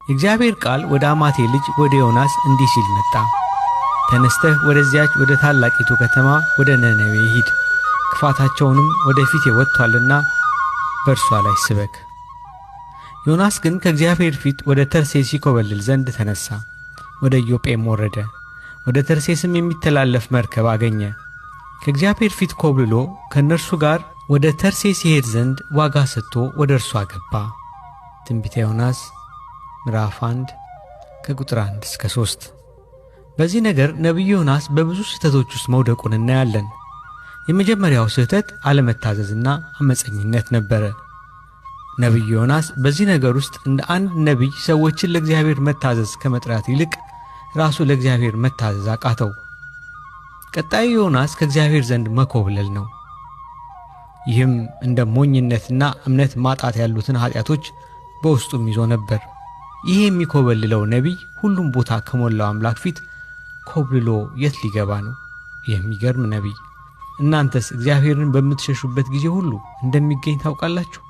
የእግዚአብሔር ቃል ወደ አማቴ ልጅ ወደ ዮናስ እንዲህ ሲል መጣ። ተነስተህ ወደዚያች ወደ ታላቂቱ ከተማ ወደ ነነዌ ሂድ፣ ክፋታቸውንም ወደ ፊቴ ወጥቶአልና በእርሷ ላይ ስበክ። ዮናስ ግን ከእግዚአብሔር ፊት ወደ ተርሴስ ይኮበልል ዘንድ ተነሣ፣ ወደ ኢዮጴም ወረደ። ወደ ተርሴስም የሚተላለፍ መርከብ አገኘ። ከእግዚአብሔር ፊት ኮብልሎ ከእነርሱ ጋር ወደ ተርሴስ ይሄድ ዘንድ ዋጋ ሰጥቶ ወደ እርሷ ገባ። ትንቢተ ዮናስ ምዕራፍ 1 ከቁጥር 1 እስከ 3። በዚህ ነገር ነቢዩ ዮናስ በብዙ ስህተቶች ውስጥ መውደቁን እናያለን። የመጀመሪያው ስህተት አለመታዘዝና አመፀኝነት ነበረ። ነቢዩ ዮናስ በዚህ ነገር ውስጥ እንደ አንድ ነቢይ ሰዎችን ለእግዚአብሔር መታዘዝ ከመጥራት ይልቅ ራሱ ለእግዚአብሔር መታዘዝ አቃተው። ቀጣዩ ዮናስ ከእግዚአብሔር ዘንድ መኮብለል ነው። ይህም እንደ ሞኝነትና እምነት ማጣት ያሉትን ኃጢአቶች በውስጡም ይዞ ነበር። ይህ የሚኮበልለው ነቢይ ሁሉም ቦታ ከሞላው አምላክ ፊት ኮብልሎ የት ሊገባ ነው? የሚገርም ነቢይ! እናንተስ እግዚአብሔርን በምትሸሹበት ጊዜ ሁሉ እንደሚገኝ ታውቃላችሁ።